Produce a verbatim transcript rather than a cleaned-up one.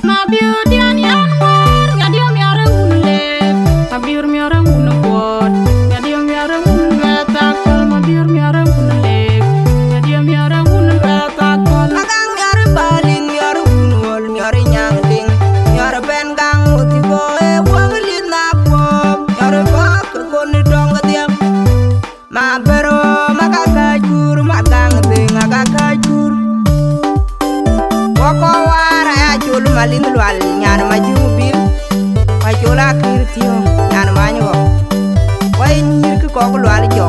Mabiör diɛn yan ŋuɔ̈ɔ̈r, miɔ̈r diɛn miɔ̈r ë wun lek. Mabiör miɔ̈r ë wun kuɔɔt, miɔ̈r diɛn miɔ̈r ë wun luɛth akɔ̈l. Mabiör miɔ̈r ë wun lek, miɔ̈r diɛn miɔ̈r ë wun luɛth akɔ̈l. Agaŋ miɔ̈r ë Palin, miɔ̈r ë wun ɣöl, miɔ̈r ë Nyaŋ Diŋ, miɔ̈r ë Bɛn Gaŋ Muthigo, ë kuɔ̈k lith na kuɔɔp, miɔ̈r ë bɔ̈k ke kon ë tɔŋ kedhie. Mabero, ma ka ka cur, ma gaŋ dhëŋ, a ka ka cur. Wɔ kɔc waar aya col Malin Lual, nyan Majuŋ Bil, wa col Akir Thiɔ̈ŋ, nyan Many Ɣɔk. Wɔ ye nyïïr kë kɔ̈k Lual jɔ,